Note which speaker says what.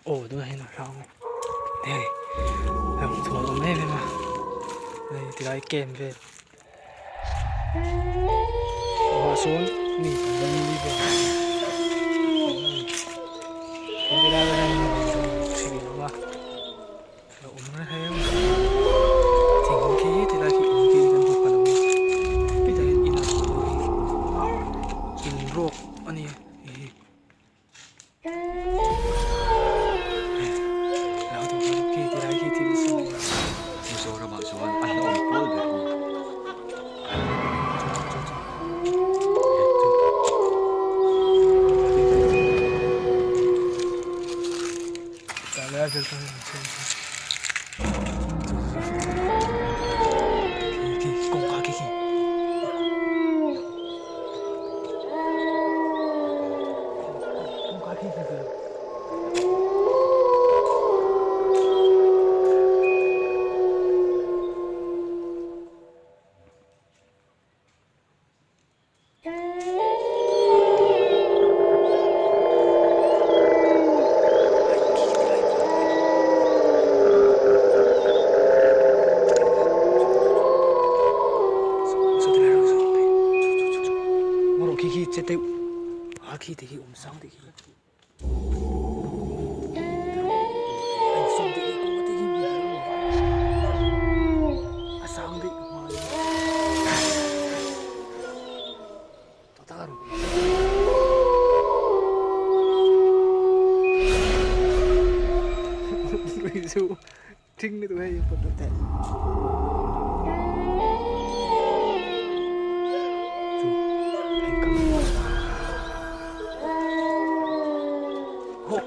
Speaker 1: Aw tunah hian a hrang a hei hmuh tur a awm em em a hei tilai camp vel ah sawn mi pali vel an awm a ni helai ah hian hri a awm a a awm reng a thing khi tilai khi in khi kan hmu pha lo a hetah hian in a awm a in rawk a ni a hei hi.
Speaker 2: Mizoramah chuan a hlauhawm pawl ber a ni.
Speaker 1: Khi te khi awm sang te khi a sang daih Thing ni tu hei put te. Chu hei kam. Ho.